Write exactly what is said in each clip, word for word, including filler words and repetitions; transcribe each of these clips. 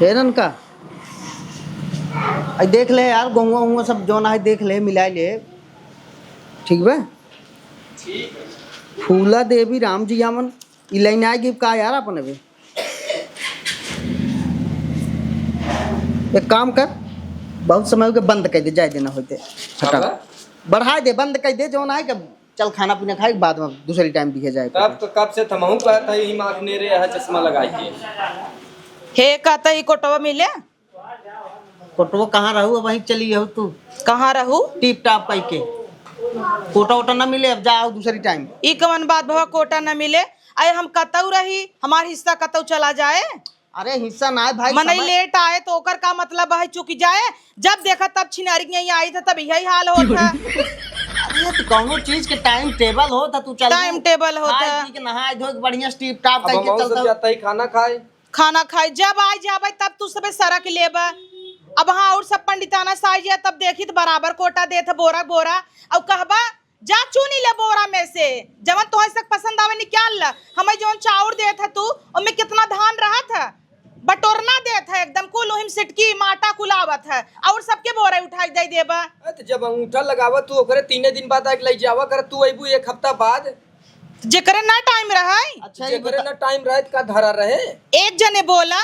हेरन का? आई देख ले यार, गहुआ उहुआ सब जौन आहे देख ले, मिलाइ ले। ठीक बा? फूला देवी, राम जी आवन, ई लाइन आइ गई का यार अपन अबे? एक काम कर, बहुत समय हो गया, बंद कर दे, जाए देना होते। हटा। बढ़ाइ दे, बंद कर दे, जौन आए के चल खाना पीना खाए, बाद में दूसरी टाइम दिखे जाए। तब तो कब से थमहू कहत है, ई माखने रे, यह चश्मा लगाइ के। हे, कहता ई कोटवा मिले? कोटवा कहाँ रहू, अब वहीं चली रहू तू। कहाँ रहू? टिप टाप कइ के। कोटा वोटा ना मिले, अब जाओ दूसरी टाइम। ई कवन बात भवा, कोटा ना मिले? अरे हम कतऊ रही, हमार हिस्सा कतऊ चला जाए? अरे हिस्सा ना है भाई, मनई समय लेट आए तो ओकर का मतलब है चुक जाए? जब देखा तब छिनारी के यहीं आई था, तब यही हाल होत है। अरे तो कौनो चीज के टाइम टेबल होत है, तू चल टाइम टेबल होत है। खाए पी के नहाए धोए के बढ़िया टिप टाप अब कइ के हम चलता सब हूँ। जाता ही खाना खाए। खाना खाए, जब आई जाबे तब तू सबे सरक लेबा। अब हाँ और सब पंडिताना साई जाए तब देखी तो बराबर कोटा देत है बोरा बोरा। और कहबा जा चुनी ले बोरा में से, जवन तोहई सब पसंद आवे निकाल ल। हमें जवन चाउर देत है तू, ओमे कितना धान रहत है, बटोरना देत है एकदम, कुल ओहिम सिटकी माटा कुल आवत है, और सबके बोरा उठाई दे देबा। अरे तो जब अंगूठा लगावा तू ओकरे तीने दिन बाद आके लई जावा कर, तू अइबू एक हफ्ता बाद। जेकरे ना टाइम रहे। अच्छा, ई जेकरे बता ना टाइम रहे, का धरा रहे? एक जने बोला,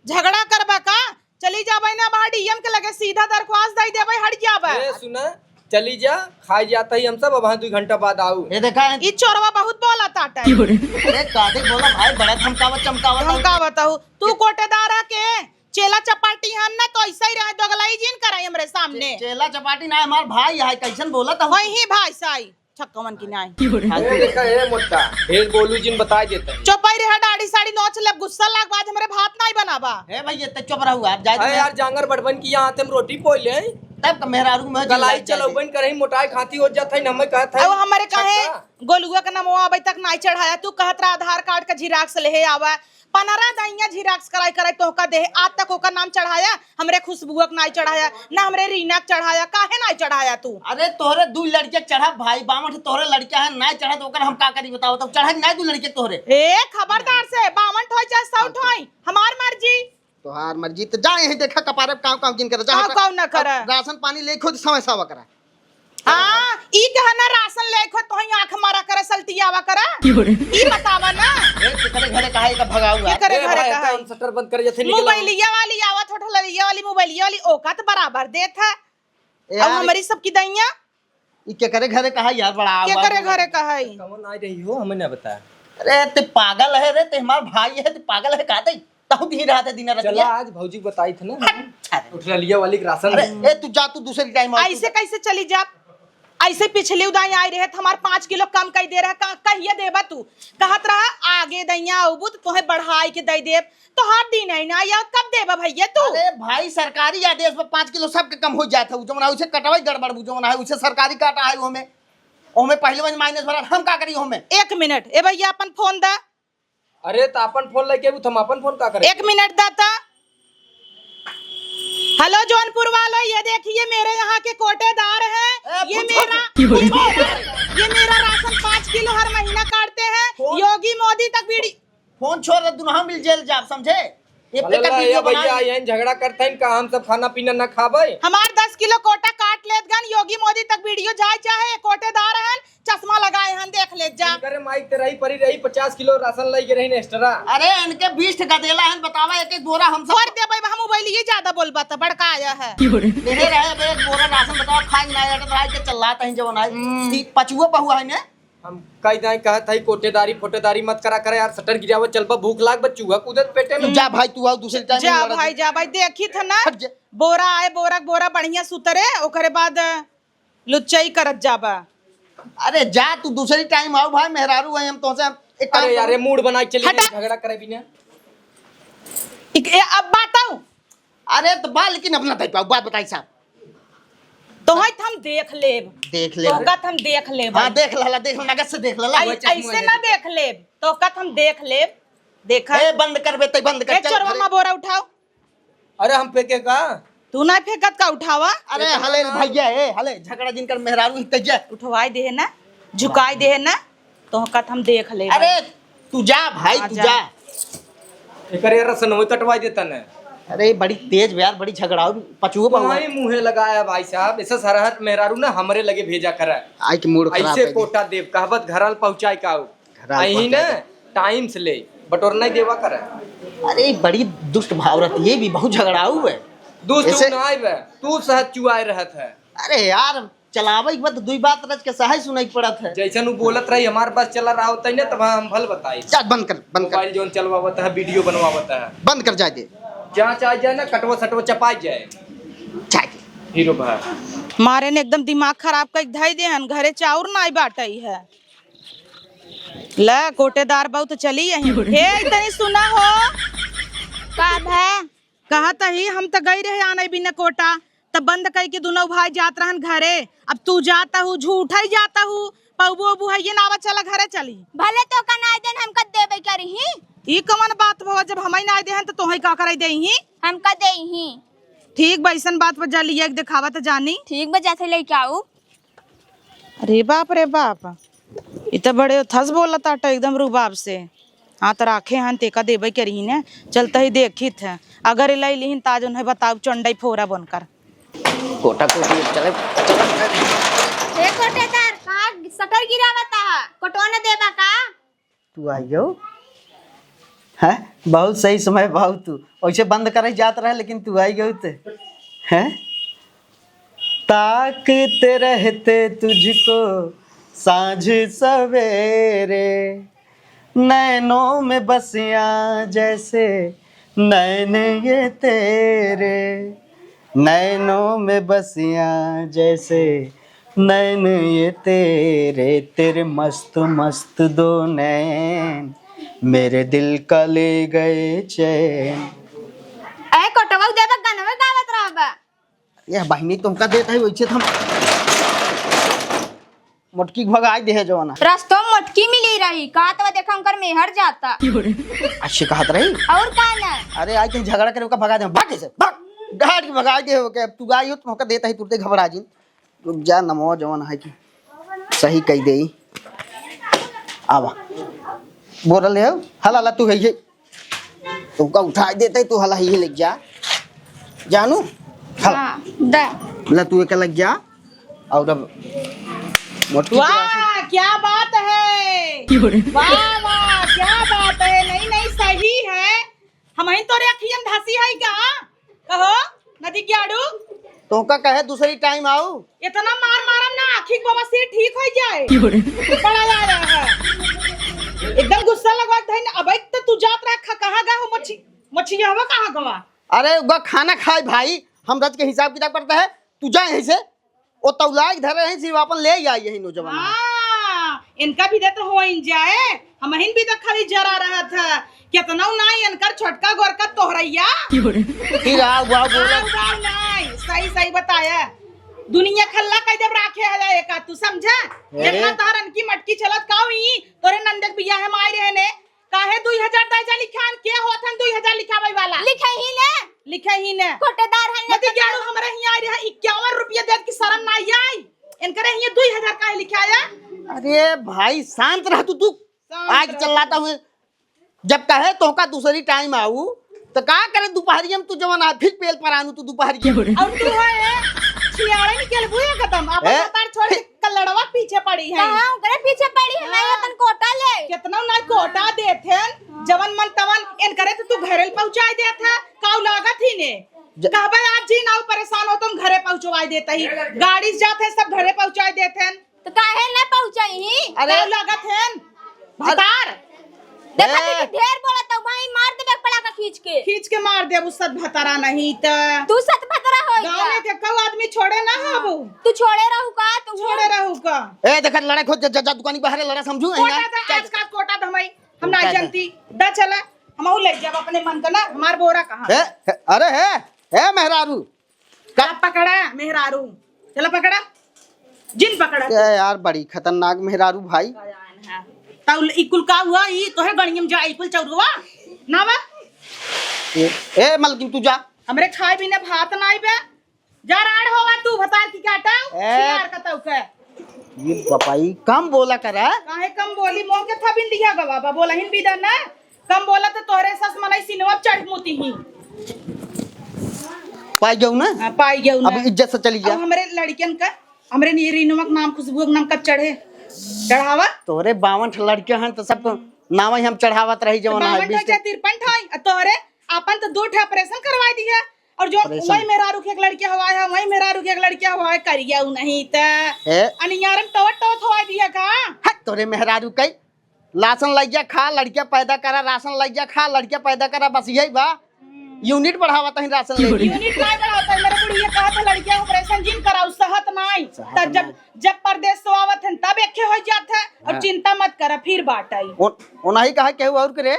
झगड़ा करबा का? चली जाबे ना बाहर डीएम के लगे, सीधा दरख्वास्त दे देबे, हट जाबे। ए, सुना, चली जा, खाई जाता ही हम सब, अब हाँ दू घंटा बाद आऊ। ये देखा है? ई चोरवा बहुत बोला ताटा। अरे कादे बोला भाई, बड़ा धमकावत चमकावत है। धमकावत हूँ। तू कोटेदार है के? चेला चपाटी हन ना, तो ऐसा ही रहे, दोगलाई जिन कराई हमरे सामने। चे-, चेला चपाटी ना, हमार भाई है, कैसन बोलत है? वही भाई साई। छक्कवन की नाई। ए, देखा, ए, मोटा, ढेर बोलू जिन बताई देता है। चुपाई रहा, दाढ़ी साड़ी नोच लेब, गुस्सा लाग, आज हमरे भात नाई बनाबा। ए भैया, ते चुप रहू, आप जाए अरे दे। यार, जांगर बड़बन की यहाँ आते हम रोटी पोई ले। तब तो मेहरारू में कलाई जिन लाग जाए। चलौबन करही, मोटाई खाती हो जात है, न हमें कहत है। अब हमरे काहे छक्का। गोलुआ के नमवा अबे तक नाई चढ़ाया, तू कहत रहा आधार कार्ड का झिराक्स लेहे आवा, पनरा दइया झिराक्स कराई कराई तोहका देहे, आज तक ओकर नाम चढ़ाया, हमरे खुशबुआ के नाई चढ़ाया, ना हमरे रीना के चढ़ाया, काहे नाई चढ़ाया तू? अरे तोहरे दू लड़के के चढ़ा भाई, बावन ठे तोहरे लड़के हैं, नाई चढ़ा तो ओकर हम का करी बताओ, तब चढ़ा कि नाई दू लड़के के तोहरे? ए, खबरदार से, बावन ठो चाहे सौ ठो, हमार मर्जी। तोहार मर्जी, तो जा यहीं देखा कपारे काव काव जिन करे, जा काव हटा। काव ना करे। अब राशन पानी ले खुद समय सावा करा। हाँ, ई कहा ना राशन लेके तोहई आँख मारा करे, सलटियावा करे। क्यों रे? ई बतावा ना। ए, केकरे घरे कहा है का भगाऊ है? केकरे ए घरे भाई, कहा है? हम शटर बंद कर जथे निकला। मोबाइलिया वाली आवत हो, ठलरिया वाली, मोबाइलिया वाली, ओका तो बराबर देत है। ए अब यार। हमरी सबकी दइया। ई केकरे घरे कहा यार, बड़ा आवाज केकरे में। घरे कहा है? कौन आ रही हो, हमें ना बताया। अरे, ते पागल है रे, ते हमार भाई है, ते पागल है, का दे? तहु भी रहत है दिन चला, रतिया। आज भौजी बताई थे ना, हट, अरे। उठलिया वाली के राशन अरे, दे। ए, तू जा, तू दूसरी टाइम आ, तू ऐसे जा। कैसे चली जा? ऐसे पिछली उदाई आई रहे, तो हमार पाँच किलो कम कई दे रहे, का, कहिए देबा तू? कहत रहा, आगे दैया अउबू तो तोहे बढ़ाई के दे देब। तो हर दिन है ना, या कब देबा भैया तू? अरे भाई, सरकारी आदेश पर पाँच किलो सबके कम हो जात है, जौन है उसे कटवाई गड़बड़, जौन है उसे सरकारी काटा है, ओमे, ओमे पहले माइनस भरा, हम का करी ओमे? एक मिनट, ए भैया, अपन फोन दा। अरे, त आपन फोन लेके अबू, त हम आपन फोन का करे? एक मिनट दा त। हेलो, जौनपुर वालों, ये देखिए, मेरे यहाँ के कोटेदार हैं। ए, ये कुछ मेरा, कुछ ये मेरा, ये मेरा राशन पाँच किलो हर महीना काटते हैं। फोन योगी मोदी तक बीड़ी फोन छोड़ दे, दुनहा मिल जेल जाब, समझे? ये अरे पे का ला, वीडियो ये भैया, बनाई। यहीं झगड़ा करते हैं का, हम सब खाना पीना ना खाबे? हमार दस किलो कोटा काट लेत गन, योगी मोदी तक वीडियो जाए चाहे, कोटेदार हैं, चश्मा लगाए हन, देख ले जा। इनकरे माइक ते रही परी रही, पचास किलो राशन लई के रही extra। अरे, इनके बीस ठे गदेला हन, बतावा, एक एक बोरा हम सब कर दे भाई, हम मोबाइल ये ज्यादा बोलबा त बड़का आया है। क्यों रे? देहे रहे, अब एक बोरा राशन बतावा, खाए ना, अगर रात के चल रहा था, जवन आए। हम्म। ती-, पचुआ बहुआ है ने? हम कई दाई कहत हई, कोटेदारी, फोटेदारी मत करा करे यार, शटर गिरावे चलबा, भूख लाग बा, चूहा कूदत पेटे में। जा भाई, तू आओ, दूसरे टाइम जा में लड़ा भाई, दे। जा भाई, देखी था ना, हट जा। बोरा आए, बोरा, बोरा बढ़िया सुतरे, ओकरे बाद लुच्चाई करत जाबा। अरे जा तू दूसरी टाइम आओ भाई, मेहरारू है हम तोसे एक काम अरे यार, करो। ये मूड बनाई चली हटा। नहीं, झगड़ा करे बिना। एक, ए, अब बात आओ। अरे तो बा, लेकिन अपना टाइप आओ, बात बताई साहब। तोहई त हम देख लेब। देख लेब। तोहका त हम देख लेब। हाँ, देख लला, देख लला, नगद से देख लला, आई-, वही चश्मा ऐसे लेके। ना देख लेब, तोहका त हम देख लेब। देखा। ए, बंद कर बे, तै बंद कर, ए, चल चोरवा घरे। मा बोरा उठाओ। अरे हम फेंके का? तू ना फेंकत का उठावा? अरे फेंकत हले ना। भैया, ए हले, झगड़ा जिनकर मेहरारू ही तैया। उठवाई दे ना, झुकाई दे ना, तोहका त हम देख लेब। अरे तू जा भाई, हाँ, तू जा। जा। एकर यार रसन होई कटवाई देता ने। अरे, बड़ी तेज बा यार, बड़ी झगड़ाऊ, पचुओ बहु है। वही मुँहे लगाया भाई साहब, ऐसे सरहद मेहरारू ना हमरे लगे भेजा करा। आई के मूड खराब ऐसे है। कोटा देव कहबत घराल पहुँचाए का हो। घराल अही पहुँचाए ना का। टाइम से ले, बटोर नहीं देवा करा। अरे, बड़ी दुष्ट भाव रहती है, भी बहुत झगड़ाऊ है। दुष्ट ऐसे ना आए बे, तू सहज चुआए रहत है। अरे यार, चलावे के बाद दुई बात रच के सहाय सुनाई पड़त है। जैसन उ बोलत रही, हमार बस चला रहा होता है ना, तब हम भल बताई। जा, बंद कर, बंद कर। मोबाइल जौन चलवावत है, वीडियो बनवावत है। बंद कर, जाए दे। जहाँ चाहे जाए ना, कटवा सटवा चपाई जाए। जाए दे। हीरो भाई। मारे ने एकदम दिमाग खराब कइके धई देहन, घरे चाउर नाई बाटई है। ले, कोटेदार बहू तो चली यहीं। हे, इतनी सुना हो। का भा? कहत ही, हम त गई रहे आने बिना कोटा, त बंद कई के दुनौ भाई जात रहन घरे। अब तू जात हू, झूठा ही जात हू, पौबो उबू है ये ना आवा, चला घरे चली। भले तो का नाई देन, हम कद देबे करी ही। ई कवन बात भवा, जब हमई नाई देहन त तोहई का करई देई ही? हम का देई ही? ठीक बा, अइसन बात पर जा लिया के देखावा त जानी। ठीक बा, जाते लेके आऊ। अरे बाप रे बाप, ई त बड़े थस बोलत आटे एकदम रुबाब से। हाँ, त राखे हन, तेका देबे करिही ने। चलत ही देखित है, अगर इलाई लिहिन ताज उन्हें बताऊ चंडई फोरा बनकर। कोटा कोटी चले, चले। ए कोटेदार, का शटर गिरावता है? कोटवा न देबा का? तू आई गयो? हैं? बहुत सही समय भाऊ तू। वैसे बंद करे जात रहे, लेकिन तू आई गयो ते। हैं? ताकते रहते तुझको साँझ सवेरे, नैनों में बसियाँ जैसे नैन ये तेरे, नैनों में बसियाँ जैसे नैन ये तेरे, तेरे मस्त मस्त दो नैन, मेरे दिल का ले गए चैन। ए, कोटवा देबा, गानवे गावत रहबा। यह बहिनी तुमका देत है, वैसे त हम मोटकी के भगाई देहे जवाना। रस्तों में मोटकी मिली रही, का तो देखा उनकर मेहर जाता। अच्छे कहत रही। और का ना? अरे, आज तुम झगड़ा करे, ओका भगा दे, भाग से, भाग। गाड़ के भगाई दे, ओके, अब तू गाई हो, तुमका देत है, तुरते घबरा जिन। रुक जा, नमवा जवन है कि सही कही देई। आवा। बोल रहे हो? हला ला तू है ये। तुमका उठाई देते, तू हला ये लेके जा। जानू? हला। हाँ, दे। ला तू एक लग जा। और अब मोटकी वाह, क्या बात है। वाह, वाह, क्या बात है। नहीं, नहीं, सही है। हमहिन तोरे अखियन धसी है का? कहो, नदी क्याड़ू? तोहका कहे दूसरी टाइम आऊ? इतना मार मारम ना, आँखी के बवासीर ठीक हो जाए। क्यों रे? बड़ा आ रहा है। एकदम गुस्सा लगवा के धइन, अब एक तो तू जात रहा, ख-, कहाँ गए हो मच्छी? मच्छी ये हवा कहाँ गवा? अरे, उगा खाना खाए भाई, हम रच के हिसाब किताब करते हैं, तू जा यहीं से। ओ तौलाइ के धरे रही, सिर्फ आपन ले आई यही नौजवान। हाँ, इनका भी देत होइन जाए, हमहिन भी तो खाली जरा रहत है। केतनौ नाई इनकर छोटका गोरका तोहरैया। फिर आओ, आओ, बोलो। आओ, आओ, नाई, सही, सही बताया। दुनिया खल्ला कइ देब राखे हला एका, तू समझा? अरे। इतना तहरन की मटकी चलत का हुई, तोरे नंदे के बियाह में आए रहे ने, काहे दुई हजार दइ जा लिखान? के होत हन दुई हजार लिखावे वाला? लिखे ही ने। लिखे ही ने। कोटेदार है ने। मती ग्यारह हमरे हियाँ आए रहे, इक्यावन रुपया देत की शरम नाई आई। इनकरे हियाँ दुई हजार काहे लिखाया? अरे भाई, शांत रह तू, तू। शांत आग रह। चलाता हुए। जब कहे तोहका दूसरी टाइम आऊ, तो का करे दोपहरिया में तू जवन आ, फिर पेल पर आनू तू दोपहरिया में। और तू है, छियाड़े निकल बुए खत्म। आप ए? तार छोड़ के कल्लड़वा पीछे पड़ी है। कहाँ ओकरे पीछे पड़ी है? हाँ। नहीं, अपन कोटा ले। केतनौ ना कोटा देत हैं, जवन मन तवन इनकरे तो तू घरे पहुँचाए देत है, काऊ लागत ही ने। ज- कहबे आज जी नाऊ परेशान हो, तुम घरे पहुँचवाए देत ही। गाड़ी से जात है, सब घरे पहुँचाए देत हैं। तो काहे ना पहुँचाई ही? अरे। काऊ लागत हैं? अरे। भतार। देखा ए। दीदी, ढेर बोला तो वहीं मार देबे पड़ाका खींच के। खींच के मार देबू सत भतारा नहीं त। तू सत भतारा होई गाँव का? में के कऊ आदमी छोड़े ना हाँ। हबू। तू छोड़े रहू का? तू छोड़े रहू का? ए, देखा लड़ाई खोज, जा, जा, जा, दुकानी बाहर लड़ा समझू, है ना? कोटा था, चल। आज का कोटा था हमारी, हम ना कोटा था। जानती। दा चला, हम और ले जाब अपने मन का ना, हमार बोरा कहाँ? ए, ए, अरे, ए, ए, मेहरारू, का? चला पकड़ा, मेहरारू। चला पकड़ा। जिन पकड़ा। ए यार, बड़ी खतरनाक मेहरारू भाई। तब ई कुल का हुआ? ई तोहे गणियम जा, ई कुल चौरुआ? ना बा? ए, ए, मलकिन, तू जा। हमरे खाए बिना भात नाई बे। जा राड़ होवा तू, भतार की काटा। ए। सियार का तौ के। ये पपाई, कम बोला करा। काहे कम बोली? मोह के था बिन लिया गवा बा, बोला हिन बिदा ना। कम बोला तो तोहरे सस मनई सिनवा चढ़ मुती ही। पाई गयो ना? हाँ, पाई गयो ना। अब इज्जत से चली जा। अब हमरे लड़कियन का, हमरे नी-, रीनुआ के नाम, खुशबू के नाम कब चढ़े? चढ़ावा? तोरे बावन ठे लड़के हैं तो सबको नाम ही हम चढ़ावत रही, जवन है बावन ठे बीस ठे। चाहे तिरपन ठे, आ तोहरे आपन तो दो ठे ऑपरेशन करवा दी है। और जो ऑपरेशन। वही मेहरारू के एक लड़के हवा है, वही मेहरारू के एक लड़के हवा है, करिया उ नहीं त। ए? अनियारन टवट टवट हवा दिया का? हट, तोरे मेहरारू कई। राशन लइजा खा, लड़किया पैदा करा, राशन लइजा खा, लड़किया पैदा करा, बस यही बा। यूनिट बढ़ावा तहीं राशन ले। यूनिट नहीं बढ़ावत है, मेरे बुढ़िया कहत है, लड़किया ऑपरेशन जिन कराऊ, सहत नहीं। सहत त जब, नहीं। जब परदेस से आवत है, तब एके हो जात है, और हाँ। चिंता मत करा, फिर बाटई। ओ-, ओनाही कहा केहू और के रे?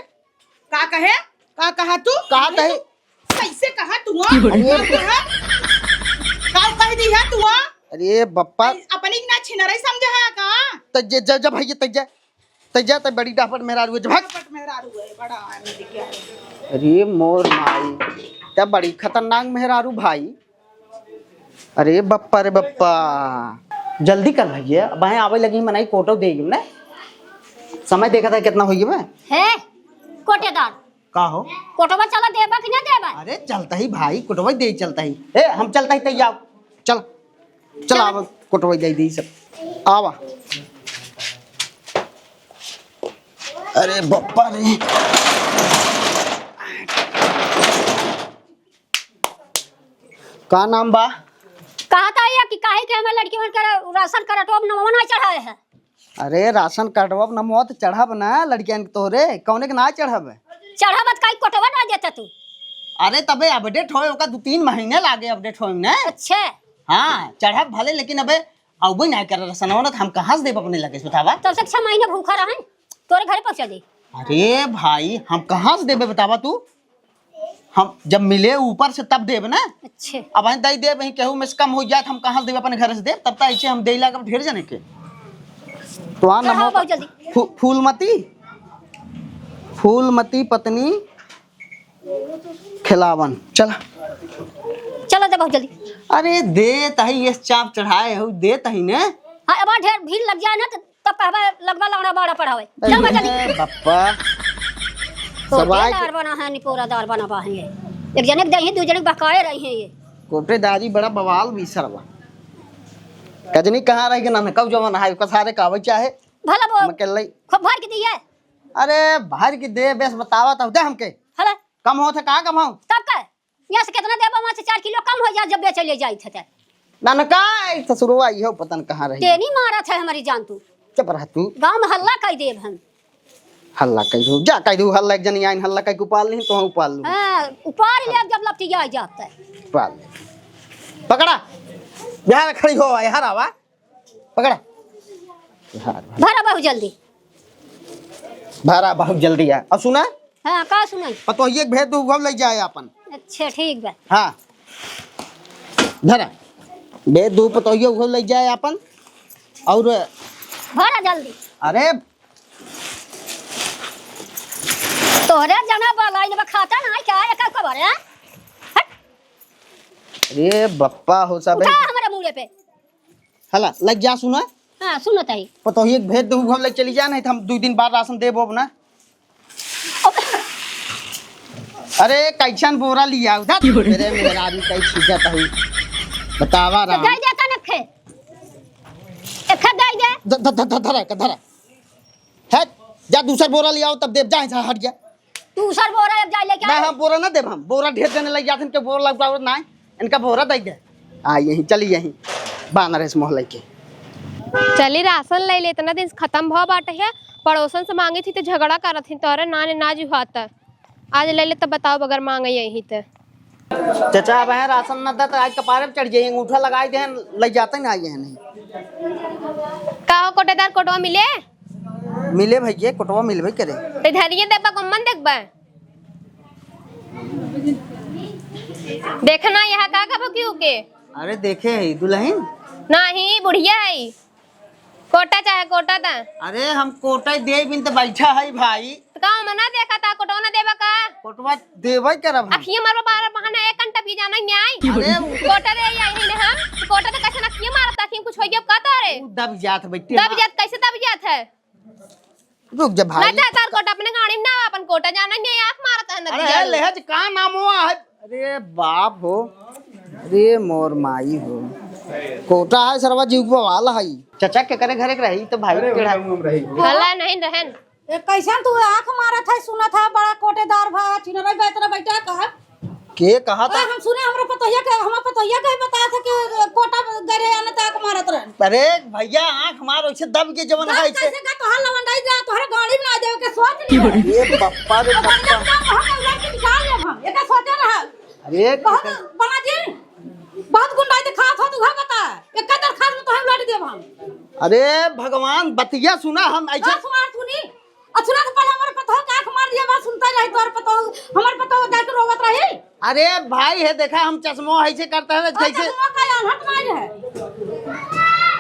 का कहे? का कहा तू? कहा कही? कैसे कहा तू, हाँ? अरे। का कहा? का कह दी है तू, हाँ? अरे बप्पा। अपनी ना छिनरई समझा है का? तज्जे, जा, जा भाई, तज्जे। तज्जे, तब बड़ी डापट मेहरारू है, भाग। डापट मेहरारू है, बड़ा आदमी दिख गया है। अरे मोर माई, क्या बड़ी खतरनाक मेहरारू भाई। अरे बप्पा रे बप्पा, जल्दी कर भैया, अब आवे लगी, मनई कोटो दे गयो ना। समय देखा था कितना हो गया बे? है कोटेदार। का हो? कोटवा चला देबा कि ना देबा? अरे चलता ही भाई, कोटवा दे चलता ही। ए, हम चलता ही, तैयार। चल, चल चल। आवा, कोटवा दे दी सब। आवा। अरे बप्पा रे। का नाम बा? कहा था ये कि काहे के हमें लड़की मन के राशन कार्ड अब नमवा ना चढ़ाए है। अरे राशन कार्डवा पर नमवा तो चढ़ब ना लड़कियन के तोहरे, कौने के ना चढ़ब? चढ़ब त काई कोटवा ना देता तू? अरे तबे अपडेट होए, ओका दू तीन महीने लागे अपडेट होए में ना। अच्छा। हाँ, चढ़ब भले, लेकिन अबे अबे ना कर राशन ना, तो हम कहाँ से देब अपने लगे से, बतावा? तब तक छह महीने भूखा रहन, तोरे घरे पहुँचा दे। अरे भाई, हम कहाँ से देबे बतावा तू? हम जब मिले ऊपर से तब देब ना। अच्छे। अब हम दे देब, वहीं केहू में से कम हो जाए, हम कहाँ से देब अपने घर से देब? तब तो ऐसे हम दे लाग ढेर जने के। तो आ चढ़ाओ नमो बहुत जल्दी। फू-, फूलमती, फूलमती पत्नी खिलावन। चल। चलो दे बहुत जल्दी। अरे दे तही, ये चाप चढ़ाए हो, दे तही ने। हाँ, अब ढेर भीड़ लग जाए ना तो तब कहबे लगबा लौड़ा बाड़ा पढ़ावे। चल बा जल्दी। अरे बप्पा। कोटेदार बना है, निपोरादार बना बा है ये। एक जने के दही, दू जने के बकाए रही है ये। कोटेदारी बड़ा बवाल बीसर बा। कजनी कहाँ रह गए ना, कब जवन है, ओकर सारे कावे चाहे। भला वो हम अकेले। खूब भर के दिए। अरे भर के दे, बेस बतावा तो दे हमके। हला। कम होत है का कम हो? तब का? यहाँ से कितना देबा, वहाँ से चार किलो कम हो जात जब बेचे ले जाइत है त। ननका, ई ससुरवा इहो पता न कहाँ रही। तेनी मारत है हमारी जान तू। चुप रह तू। गाँव में हल्ला कई देब हम। हल्ला कई दू, जा कई दू, हल्ला एक जनी आइन, हल्ला कई के उपाल नहीं, तो उपाल लू। हाँ, उपाल ले जब लपटी जाए जात है। उपाल ले। पकड़ा। यहाँ खड़ी हो, यहाँ आवा। पकड़ा। भरा बहुत जल्दी। भरा बहुत जल्दी आ। और सुना? हाँ, का सुनाई? पतोहिए के भेज दू, उहो ले जाए आपन। अच्छा, ठीक बा। हाँ। धरा। भेज दू पतोहिए, उहो ले जाए आपन। और भरा जल्दी। अरे। तोहरे जना बलाई बा, खाता ना क्या, एक खबर है? हट। अरे बप्पा हो सब। उठा हमारे मुड़े पे। हला, लग जा, सुना। हाँ, सुनत हई। पतोहिए के भेज दू, हम लग चली जा, नहीं तो हम दू दिन बाद राशन देबो अब ना। अरे, कैसन बोरा लिया उधर? मेरे मेहरारू कई छीजत हई। बतावा तो राम। दे देता न खे। एक दे दे। ध-, ध-, ध-, ध-, धरा, धरा। है, जा दूसर बोरा ले आओ, तब देब, जा, यहाँ हट जा। दूसर बोरा अब जा लेके ना, आओ। हम बोरा ना देब, हम बोरा ढेर देने लग जाते हैं, के बोरा लग पावत ना, इनका बोरा दे दे। आ, यहीं, चली यहीं, बानर है इस मोहल्ले के। चली राशन ले ले, इतना दिन से खत्म भव बाटे है, पड़ोसन से मांगी थी तो झगड़ा करत थी, तोहरे नाने ना जुहात। आज ले ले तब बताओ, बगैर मांगे यहीं ते। चाचा, अब है राशन न दे तो आज कपारे पे चढ़ जाइए, अंगूठा लगाई दे, ले जाते ना आइए नहीं। का हो कोटेदार, कोटवा मिले? मिले भैया, कोटवा मिलबे करे। तो धरिए देबा, गम्मन देखबा? देखना यहाँ का का बकियो के? अरे देखे है दुल्हन। नहीं, बुढ़िया है। कोटा चाहे कोटा ता। अरे हम कोटा ही दे बिन तो बैठा है भाई। तो का मना देखा था, कोटवा ना देबा का? कोटवा देबे करब हम। अखिए मारबा बारह बहाना, एक घंटा भी जाना ही नहीं आई। अरे उ कोटा दे आई है हम। कोटा तो कैसे ना अखिए मारब, अखिए कुछ हो गया का तोरे? उ दब जात बैठे दब हैं। जात, कैसे दब जात है? रुक जा भाई। ना था तार कोटा अपने गाड़ी में ना, अपन कोटा जाना ही नहीं, आँख मारत है अरे नतिया। लेहज का नाम हुआ है? अरे बाप हो। अरे मोर माई हो, कोटा है सरवा जीव बवाल है। चचा के करे घरे के रही तो भाई अरे, केड़ा। हम, हम रही। भला नहीं रहन। ए, कैसन तू आँख मारत है, सुनत है, बड़ा कोटेदार भा, छिनरा बैठ रहा, बैठा कहा। के कहा था? हम सुने, हमरा पतोहिया के, हमरा पतोहिया के ही बता था कि कोटा गरे आने त आँख मारत रहन। अरे भैया, आँख मार वैसे दब के जवन दब है इसे। कैसे का तोहार लवंडाई जा, तोहरे गाड़ी में ना देवे के सोच ली। ये बप्पा रे अब बप्पा। हम लोग का हम लोग के निकाल लेब हम, एका सोचे रहा। अरे बहुत बना जी, बहुत गुंडाई दिखात हो, तू घर बता। एका दरखास्त में तोहे लौट देब हम। अरे भगवान, बतिया सुना, हम ऐसा का सुनार सुनी? अच्छा, ना तो पहले हमारे पतोह का आँख मार दिया, बात सुनता रही, तोर पतोह, हमारे पतोह जाके रोवत रही। अरे भाई है, देखा हम चश्मो ऐसे करता है, और कैसे? चश्मा का आन्हर मार है।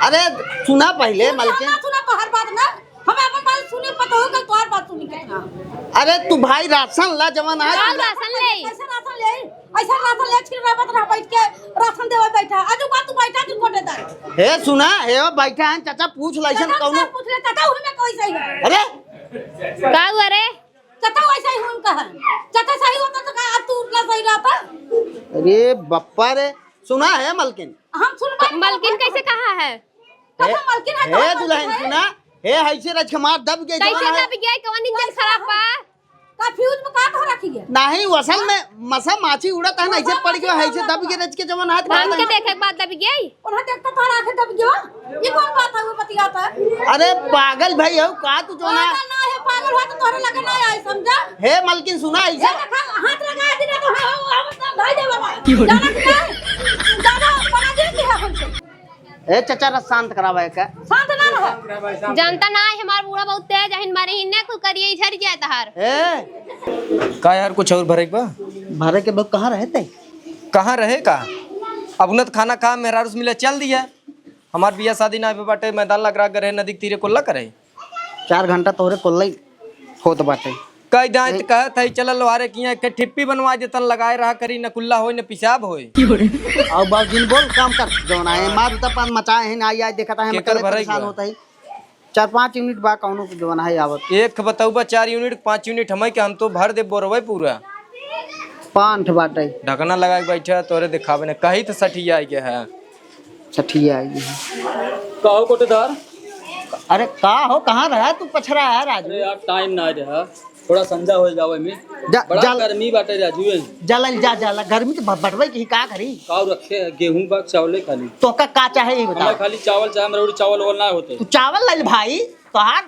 अरे सुना पहले, तू मलकिन। ना सुना तो हर बात ना, हमें अपन बात सुने, पतोह का तोर बात सुनी कितना। अरे तू भाई राशन ला जवन है। का राशन ले? कैसे राशन ले? ऐसा राशन ले छिल रहा, बत रहा बैठ के राशन देवे बैठा। आज बात तू बैठा, तू कोटेदार। हे सुना, हे बैठा है चाचा, पूछ लाइसन चाचा कौनो। पूछ ले चाचा, उही में कोई सही है। अरे का हुआ रे? चाचा वैसा ही हम कहा। चाचा सही होता तो का आज तू उतना सही रहता? अरे बप्पा रे, सुना है मलकिन? हम सुन बात मलकिन कैसे कहा है? चाचा हे, मलकिन है हे तो दुल्हन है। सुना, हे हैसे रच के मार दब गए कैसे जवान है। दब गया? कौन इंजन खराब बा? का फ्यूज में का धर रखी है? नहीं, वो असल में मसा माछी उड़त है ना, ऐसे पड़ गया, ऐसे दब गया रच के जवन हाथ भांग के देखे के बाद दब गई। उन्हें देखता तोहरा आंखें दब गया। ये कौन बात है वो बतियाता है? अरे पागल भाई हो का तू जो ना? पागल ना है, पागल हुआ तो तोहरे लगे ना आए, समझा? हे मलकिन सुना ऐसे। ये देखा, हाथ लगा दे ना तो है, हम भाई दे बाबा। जाना कि नहीं? ज्यादा बना दे कि है हमसे। ए चाचा, रस शांत करावा है का? शांत ना रहो। जानता ना है, हमार बूढ़ा बहुत तेज है, मारे हिन्ने कुल करिए, झड़ जाए तहार। ए! का यार, कुछ और भरे के बा? भरे के बा, कहाँ रहे ते? कहाँ रहे का? अब न त खाना खा, मेहरारू से मिले चल दिया। हमार बियाह शादी ना भे बाटे, मैदान लग रहा, गरे नदी के तीरे कोल्ला करे। चार घंटा तोहरे कोल्लई होत बाटे। कई दांत नहीं। कहत है, चल लोहारे किया एक ठिप्पी बनवा देतन, लगाए रहा करी, न कुल्ला होई, न पिसाब होई। और बाबूजी ने बोल, काम कर, जौन आए, मार उतर पान मचाए हैं, आई, आई, देखता है, केकर मतलब भरई परेशान बा? होता है। चार पाँच यूनिट बा, कौनो के जौन है आवत। एक बताऊ बा, चार यूनिट, पाँच यूनिट हमें के, हम तो भर दे बोरवे पूरा। पाँच बाटे। ढकना लगा के बैठा, तोरे दिखावे ने, कही तो सठिया आई के है। सठिया आई है। का हो कोटेदार? अरे का हो, कहाँ रहा तू पछरा है राजू? अरे यार, टाइम ना रहा, थोड़ा संझा हो जावे में। जा, बड़ा जा, गर्मी बाटे राजू। जा ला, जा, जा ला, गर्मी तो ब-, बटवे की का करी? का रखे है? गेहूं बा, चावले खाली। तो का, का चाहे ये बता। हमें खाली चावल चाहे, हमरा और चावल वावल ना होते। तू चावल ले ले भाई, तोहार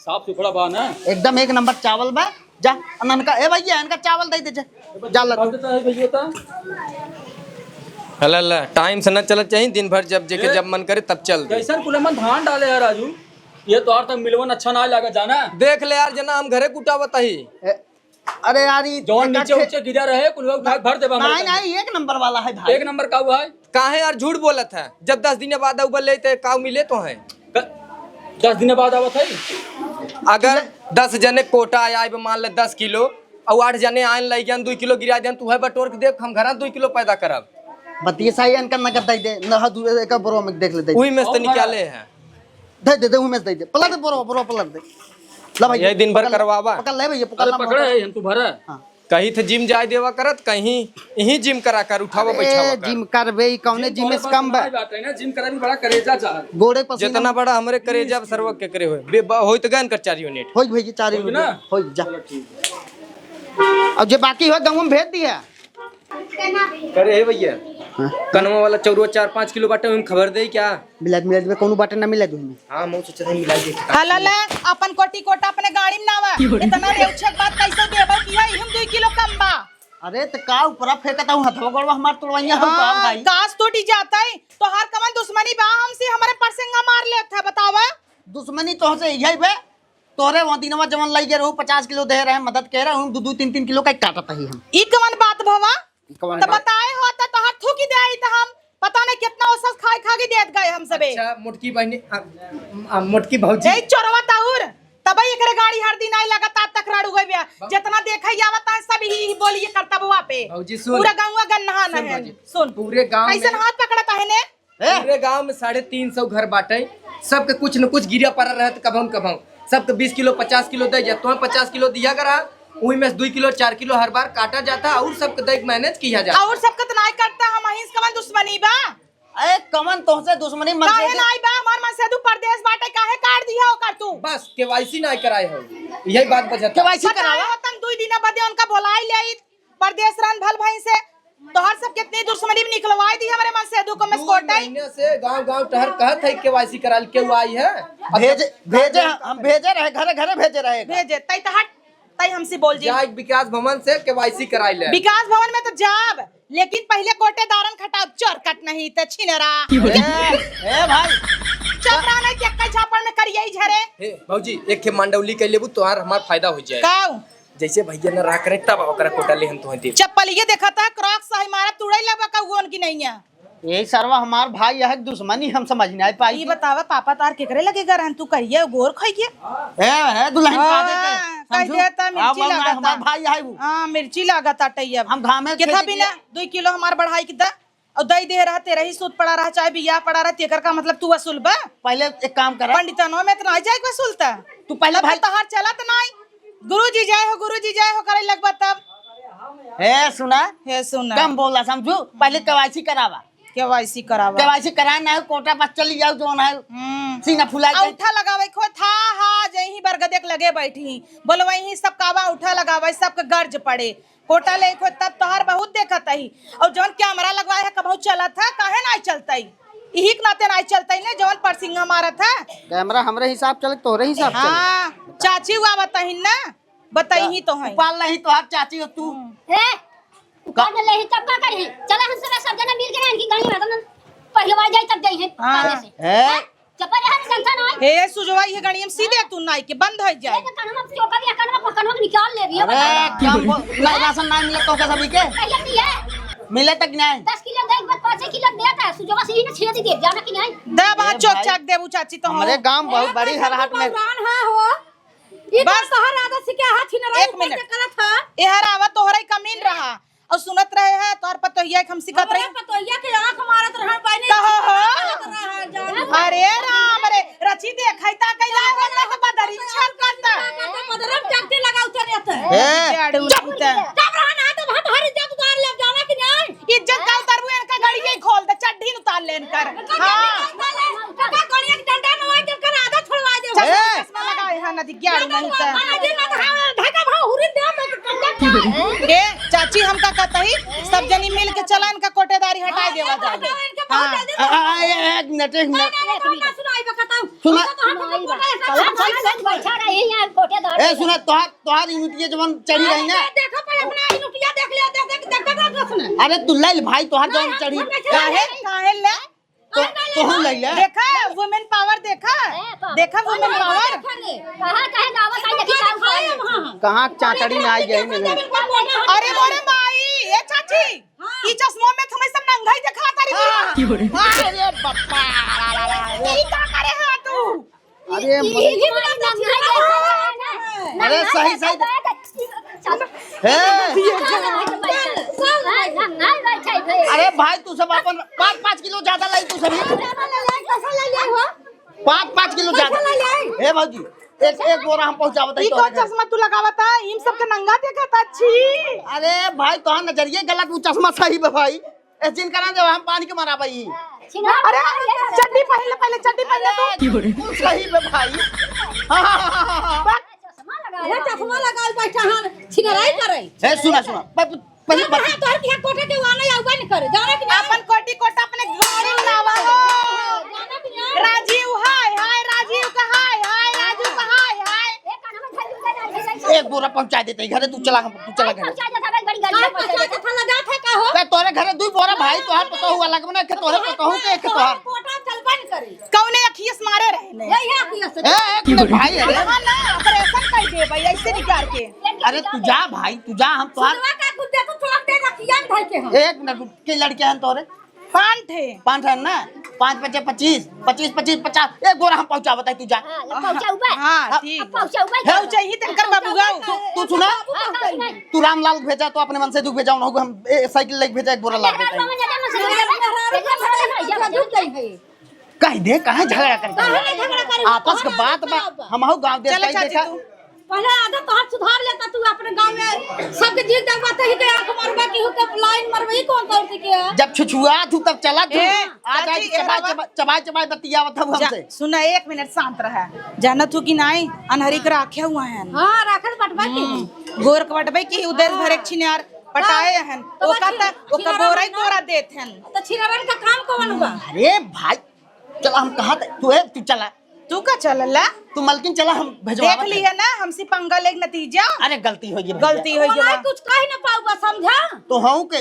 साफ सुथरा बा ना? एकदम एक नंबर चावल बा। जा, अनका, ए भैया, इनका चावल दे दे, जा। जा ला तू। बात तो है भैया, ता। हला, ला, टाइम से न चलत चाहिए, दिन भर जब जेके ए, जब मन करे तब चल दे। कैसन कुल मन धान डाले है राजू? ये तो यार तक मिलवन अच्छा ना लगा जाना। देख ले यार, जना हम घरे कुटावत ही। ए, अरे यार, ई जौन नीचे उचे गिरा रहे, कुल उठा के भर देबा हमारे नहीं, पास। नहीं, एक नंबर वाला है भाई। एक नंबर का हुआ है? काहे यार झूठ बोलत है? जब दस दिन बाद उबल ले, ते काऊ मिले तो है? क-, दस दिन बाद आवत है? अगर दस जने कोटा आए, आए मान ले दस किलो, और आठ जने आए लई गन दो किलो गिरा देन, तू है बटोर के देख, हम घरा दो किलो पैदा करब। बतिये साई इनका नगद दे दे, न हा दू एक बोरो में देख ले दे। वही में से तो निकाले है। दे दे, दे, उमेश दे दे। पलट दे, बोरो, बोरो पलट दे। ला भाई, यही दिन भर पकड़ ले, करवावा। पकड़ ले भैया, पकड़ अरे ला, पकड़े पकड़। है, हम तू भरा। हाँ। कहीं थे जिम जाए देवा करत, कहीं यहीं जिम करा कर उठावा अरे, बैठावा कर। जिम करबे, ई कौने जिम जिम तोरे से पास कम बा? ना बात है ना, जिम करा भी बड़ा करेजा चाहत। गोड़े पसीना जितना बड़ा हमरे करेजा सरवा के करे होए। बे-, बा-, होई तो गन कर चार यूनिट। होई भैया, चार होई यूनिट। ना? होई, जा। चलो ठीक है। अब जे बाकी हो, गाँव में भेज दिया। करे हे भैया, हाँ। कनवा वाला चौरुआ चार पाँच किलो बाटे, हम खबर दे क्या? मिला, मिला देबे, कौनो बाटे ना मिला दूँ मैं। हाँ, मैं सोचा था मिला दे। हला ले, अपन कोटी कोटा अपने गाड़ी में नावा। इतना रेउछे के बात कैसे देबो कि है, हम दो किलो कम बा। अरे, त का ऊपरा फेंकत हूँ, हथवा गोड़वा हमार तोड़वाइया हो का हाँ, भाई? गाछ टूटी जाता है, तोहार कवन दुश्मनी बा हमसे, हमारे परसेंगा मार लेत है, बतावा। दुश्मनी तोहसे यही बे, तोरे वहाँ दिनवा जवन लई गए रहू, पचास किलो दे रहे, मदद कह रहे, हम दू दू तीन तीन किलो का काटत ही हम। ई कवन बात भवा? ई कवन त बात? बताए हो त तोहार थूकी दे आई त हम पता नहीं कितना औसत खाए खा के देत गए हम सबे। अच्छा, मोटकी बहनी, आ, आ, मोटकी भौजी। ए चोरवा ताउर, तबे एकरे गाड़ी हर दिन आई लगातार तकरार हो गई बा। बाबू। जितना देखे आवत है सब ही, ही बोली ये करता बुआ पे। भौजी सुन। पूरा गाँव गन्नहा सुन न है। भौजी, सुन। पूरे गाँव कैसन में हाथ पकड़ता है ने? हैं? पूरे गांव में साढ़े तीन सौ घर बाटे, सबके कुछ न कुछ गिरा पड़ा रहत कभम कभम। सबके बीस किलो, पचास किलो दे जा, तुम्हें पचास किलो दिया करा, वही में से दो किलो, चार किलो हर बार काटा जाता और सबके दे के मैनेज किया जाता। और सबके तो नाई काटता, हम ही कवन दुश्मनी बा? अरे कमन तोहसे दुश्मनी? काहे मनसेधू नाई बा? हमार मनसेधू परदेस बाटे, काहे काट दिहा ओकर तू? बस केवाईसी नाई कराए हो, यही बात बचत। केवाईसी बतावा करावा। हो तन दुई दिन बदे उनका बोलाई ले आई, परदेस रहन भल भई से। तोहर सब कितनी दुश्मनी भी निकलवाई दी हमरे मनसेधू को दू मस्कोटाई। महीने से गांव गांव टहर कहत है केवाईसी करा ले, केहू आई है? अब भेजे, तक भेजे, हम भेजे रहे, घरे घरे भेजे रहे। भेजे, तई तो हट, तई हमसे बोल जी। जाए विकास भवन से केवाईसी कराई ले। विकास भवन में तो जाब, लेकिन पहिले कोटेदारन खटाओ, चोर कट नहीं त छिनरा। ए, ए भाई। चोपड़ा नहीं, चक्का झापड़ में करियई झरे। हे भौजी, एक ठे मंडौली कर लेबू, तोहार हमार फायदा हो जाए। काऊ? जैसे भैया न रहा करे, तब ओकरा कोटा ले हम तोहे देब। चप्पलिये देखा था, क्रॉक्स है, मारा तुड़ई लगवा का उगोन की नहीं है। यही सरवा हमार भाई यह दुश्मनी हम समझ नहीं पाई। ई बतावा, पापा तार केकरे लगे गर हन, तू करिए गोर खोइए। ए, ए, दुल्हन का दे के, हाँ, कह समझू? दिया था, मिर्ची हाँ, लागत हमार था। भाई है वो। हाँ, मिर्ची लागत आटे अब। हम घामे केथा खेती बिना किए। दुई किलो हमार बढ़ाई के दा, और दई दे रहा, तेरा ही सूद पड़ा रहा, चाहे बियाह पड़ा रहा, तेकर का मतलब तू वसूल बा? पहले एक काम करा। पंडितनो में तो नहीं जाए के वसूलता। तू पहले तब भाई तो तहार चलत नहीं। गुरुजी जय हो, गुरुजी जय हो करे लगबा तब। हे सुना, हे सुना। कम बोला समझू, पहले केवाईसी करावा। केवाईसी करावा। केवाईसी कराए ना हो, कोटा पर चली जाओ, जौन है, हम्म। सीना फुला के। औंठा लगावे खो था, हा, जय ही बरगदे के लगे बैठी। बोलवई ही सब कावा औंठा लगावे, सबके गर्ज पड़े। कोटा ले खो तब तोहार बहुत देखत ही। और जौन कैमरा लगवाए है, कबहू चलत है, काहे नाई चलतई? इही के नाते नाई चलतई ने, जौन परसिंगा मारत है। कैमरा हमरे हिसाब चले, तोहरे हिसाब चले। हाँ, चाची हुआ बताही ना। बताई ही तो है। उपाल नहीं तो आप चाची हो तू। ए, उपाल नहीं ही तब का करी? चला हम सब, सब जना मिल के ना इनकी गाड़ी में, तो पहले वाला जाई तब जाई है, हाँ। पहले से। ए। हाँ? चपा रहा, टेंशन ना है। हे सुजवा, ये गाड़ी में सीधे तू नाई के बंद हो जाए। ये तो कनवा चोका भी, कनवा, कनवा निकाल ले रही है, अरे, बता। क्या बोल, ना राशन ना मिले तो कैसा बिके? पहले नहीं है। मिले तक नहीं। दस किलो दे, एक बार पाँच किलो देता है, सुजवा से ही ना छेद दे, जाना कि नहीं? दे बा, ए चोक भाई, चाक देबू चाची तो हो। हमरे गाम बहुत बड़ी हरहाट में। रान है हो। ई तो बस। तोहर आदत से क्या हाथ छिनरा एक ऊपर मिनट। से करत हा? एहर आवा तोहरा ही कमीन रहा। और सुनत रहे है, तोहर पतोहिया के हम सिखत रहे। हमरे पतोहिया के आँख मारत रहा, बहनी कहो हो। मारत रहा, जान। अरे राम रे, रची देखै ता कैला है, ना तो बदरी छल करता। बदरम चकती लगा उतर रहता है। ए, जाड़ू चुप। नहीं था। चुप रहा ना, तो हम हर इज्जत उतार ले, जाना कि नहीं? इज्जत का उतारबू, इनका गाड़ी के खोल दे, चड्ढी उतार ले इनकर। हाँ। हाँ। चश्मा लगाए हैं, नदी ग्यारह नहीं था। ए, चाची, हमका कहता ही, सब जनी मिल के चला, इनका कोटेदारी हटाए देवा जाए। हाँ। आ, आ, आ, एक मिनट, एक मिनट। सुना। ए, सुना, तोहार, तोहार यूनिट ये जवन चढ़ी रही ना। देखो, पर अपना यूनिट देख ले, देख, देख, देख, देख, देख। अरे, तू ले ले भाई, तोहार जवन चढ़ी। काहे, काहे ले? तो, तोहू लइला। देखा, women power देखा। ए, बाप। देखा, women power। कहाँ, कहाँ गावा, कहाँ देखी, कहाँ कहाँ कहाँ? कहाँ चाचड़ी में आई गई मिले। अरे मोरे माई, ए चाची, हाँ। ई चश्मो में तुम्हें सब नंगाई देखा तारी हाँ। की। अरे बप्पा। ई का करे है तू? अरे ई, ई, ई, अरे सही, सही। हे। अरे भाई, तू सब अपन पाँच, पाँच किलो ज्यादा लाई तू सभी। पाँच, पाँच किलो ज्यादा। हे भौजी, एक, एक बोरा हम पहुँचावत है ई तोहरे कौन घर। चश्मा तू लगावत है? इन सबके नंगा देखत है, छी। अरे भाई, तोहार नजरिए गलत, वो चश्मा सही बा भाई। ए, जिनका नाम जब हम पानी के मराबा ही। अरे, चड्डी पहन ले, पहले चड्डी पहन ले तू। अरे, बिल्कुल सही बे भाई। हाँ, हाँ, हाँ, हाँ, हाँ। ये चश्मा लगाए बैठा हन, छिनराई करे। ए, सुना, सुना। प-, प-, पहले ना, बत- ना, तोहर किया कोठे के वाला या उबा न करे। जाना कि नहीं? अपन कोटी कोटा अपने गाड़ी में लावा हो। जाना कि नहीं? राजीव हाय, हाय, राजीव का हाय, हाय, राजू का हाय, हाय। एक बोरा पहुंचा देते घरे, तू चला, हम, तू चला घरे। पहुंचा देता भाई, बड़ी गाड़ी में पहुंचा देता। पहुंचा देता, लगा था का हो? बे, तोरे घरे दुई बोरा भाई, तोहार पतोहू अलग बना के, तोरे पतोहू के एक तोहार। कोटा चल बंद करे। कौने अखियस मारे रहे ने? यही अखियस। ए, एक मिनट भाई, अरे। हाँ ना, ऑपरेशन कर दे भाई, ऐसे निकाल के। अरे तू जा भाई, तू जा, हम तोहार सुनवा का कुछ देखो, थोड़ा देर रखिया में भाई के हम। एक मिनट, के लड़के हैं तोरे? पाँच ठे। पाँच ठे ना? पाँच पचे पच्चीस, पच्चीस पच्चीस पचास, एक बोरा हम पहुँचावत है, तू जा। हाँ, ले पहुँचाऊ बे। हाँ, हाँ, ठीक। अब पहुँचाऊ बे। हे, उ चाहिए तनकर बाबू गाऊ। तू, तू सुना? हाँ, हाँ, सुनाई। तू रामलाल भेजा, तो अपने मन से दुख भेजा, उन्हों को हम, ए, साइकिल लेके भेजा, एक बोरा लाद देता है। कह दे, काहे झगड़ा करता है? आपस के बात बा, हम हो गाँव देख चला के चाची देखा। तू। पहले आदत तोहार सुधार लेता तू अपने गाँव में। सबके जीत जाबा तही के आँख मरबा की होके लाइन मरबा, ई कौन तौर के है? जब छुछुआत हूँ तब चला तू। ए, आज, आज चाची, चबाई, एहरवा चबाई, चबाई, चबाई बतियावत हूँ जा, हमसे। सुना, एक मिनट शांत रहा। जानत हूँ कि नाई, अनहरी के राखे हुआ है। हाँ, राखे तो बटबा की। हम्म, गोर के बटबे की, उ देश भर एक छिनार पटाए हन। तो ओका छिन-, त, ओका छिनरा बोरा ही ना। बोरा देत हन। तो छिनरन का काम कौन हुआ? अरे भाई, चला हम कहा त, तू है, तू चला। तू का चलला? तू मलकिन चला, हम भेजवावत देख है। लिया ना, हमसे पंगा लेके नतीजा। अरे गलती हो गई भैया। गलती हो गई। कुछ कही ना पाऊबा, समझा? तो हूँ के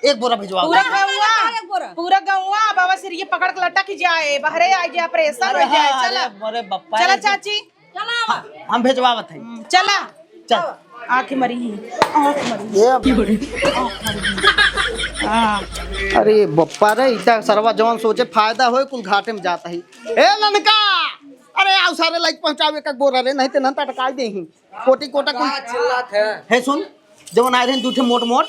एक बोरा भेजवाओ। पूरा ना, ना, ना, गौवा, ना, एक बोरा। पूरा गौवा बाबा सिर ये पकड़ के लटक जाए, बहरे आ जाए, परेशान अरे हो जाए। हाँ, चला। अरे, अरे बप्पा, चला ये चाची। चला आवा। हम भेजवावत है। हम्म, चला। चल। आँख मरी ही, आँख मरी ही। ये आँख मरी ही। हाँ। अरे बप्पा रे, इता सरवा जवन सोचे फायदा होए, कुल घाटे में जाता ही। ए ननका, अरे आओ सारे लाइक पहुँचावे का बोरा रे, नहीं ते नन तटकाई दे ही। कोटी कोटा कुल का चिल्लात है? हे सुन, जवन आए रहे दू ठे मोट मोट,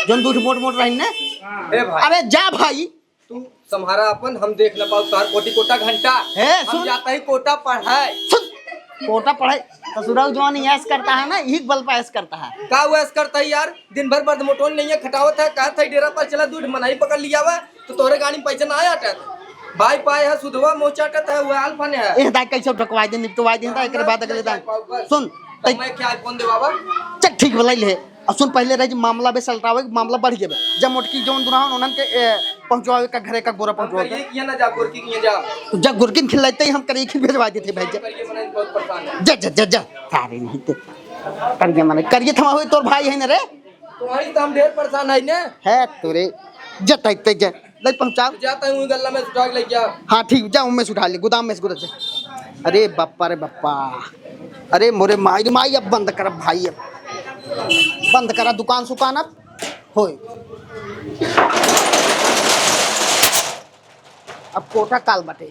जवन दू ठे मोट मोट रही ने। ए भाई। अरे जा भाई। तू सम्हारा अपन, हम देख न पाऊ तार कोटी कोटा घंटा। हे, हम सुन। जाता ही कोटा पढ़ाए। सुन, कोटा पढ़ाए, ससुराल जवान ऐश करता है ना, यही बल पर ऐश करता है। का वो ऐश करता है यार? दिन भर बर्द मोटोन नहीं है, खटावत है, कहत है डेरा पर चला, दूध मनाई पकड़ लिया हुआ, तो तोरे गाड़ी में पैसा ना आया था। भाई पाए है, सुधवा मोचाटत है, वो आल फन है। ए, दाई कैसे ढकवाई दे, निपटवाई दे, दाई, एकरे बाद अगले दाई। सुन, तै मैं क्या कौन दे बाबा? चल, ठीक बा, ले ले। अब सुन, पहले रहे जी मामला बे सलटावे, मामला बढ़ गया बे। जब मोटकी जौन दुराहन उन्हन के, ए, पहुंचवावे का घरे का बोरा पहुंचवावे का। करिए किया ना जा, गोरकी किया जा। तो जब गोरकी खिलाते ही हम करिए खिल भेजवा देते भाई, जा। करिए मने बहुत परेशान है। जा, जा, जा, जा। सारे नहीं ते। करिए मने, करिए थमा हुई तोर भाई है ना रे। तुम्हारी तो हम ढेर परेशान है ने। है तोरे। जा, तै, तै, जा। ले पहुंचाओ। जाता हूँ गल्ला में से उठा के लेके आ। हाँ ठीक, जा उनमें से उठा ले, गोदाम में से गुरत जा। अरे बप्पा रे बप्पा, अरे मोरे माई रे माई, अब बंद करब भाई, अब बंद करा दुकान सुकान अब। होय, अब कोटा काल बटे।